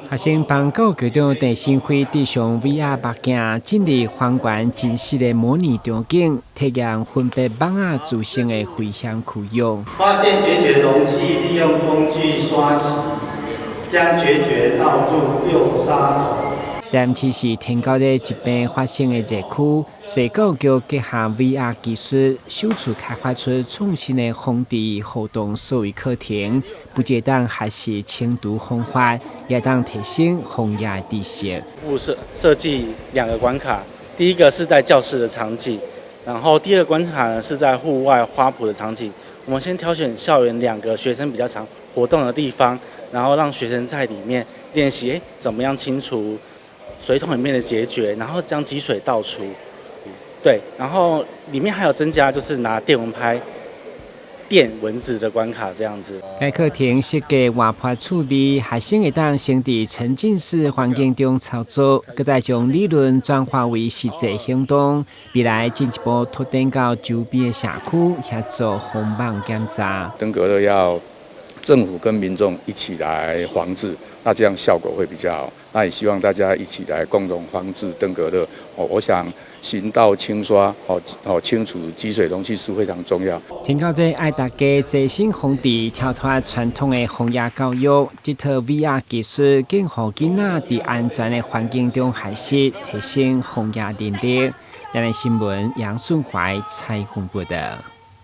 學生幫教育局長鄭新輝戴上 VR 目鏡，進入還原真實的模擬場景，體驗分別蠓仔孳生的危險區域。發現孑孓容器，利用工具刷洗，將孑孓倒入誘殺桶。台南市是登革熱疾病發生的熱區，所以教育局結合 VR 技術，首次開發出創新的防治互動數位課程，不只當學習清除方法，也當提升防疫知識。設計兩個關卡，第一個是在教室的場景，然後第二個關卡呢是在戶外花圃的場景。我們先挑選校園兩個學生比較常活動的地方，然後讓學生在裡面練習，怎麼樣清除水桶裡面的孑孓，然後將積水倒出。對，然後裡面還有增加，就是拿電蚊拍電蚊子的關卡，這樣子。該課程設計活潑趣味，學生會當先佇沉浸式環境中操作，閣再將理論轉化為實際行動。未來進一步拓展到周邊的社區，協助防蠓檢查。登革熱要政府跟民眾一起來防治，那這樣效果會比較好。那也希望大家一起來共同防治登革熱。哦，我想行道清刷，哦哦，清除積水容器是非常重要。天狗節愛大家齊心防治，跳脫傳統的防疫教育，這套 VR 技術更予囡仔佇安全的環境中學習，提升防疫能力。台南新聞楊順懷採訪報道。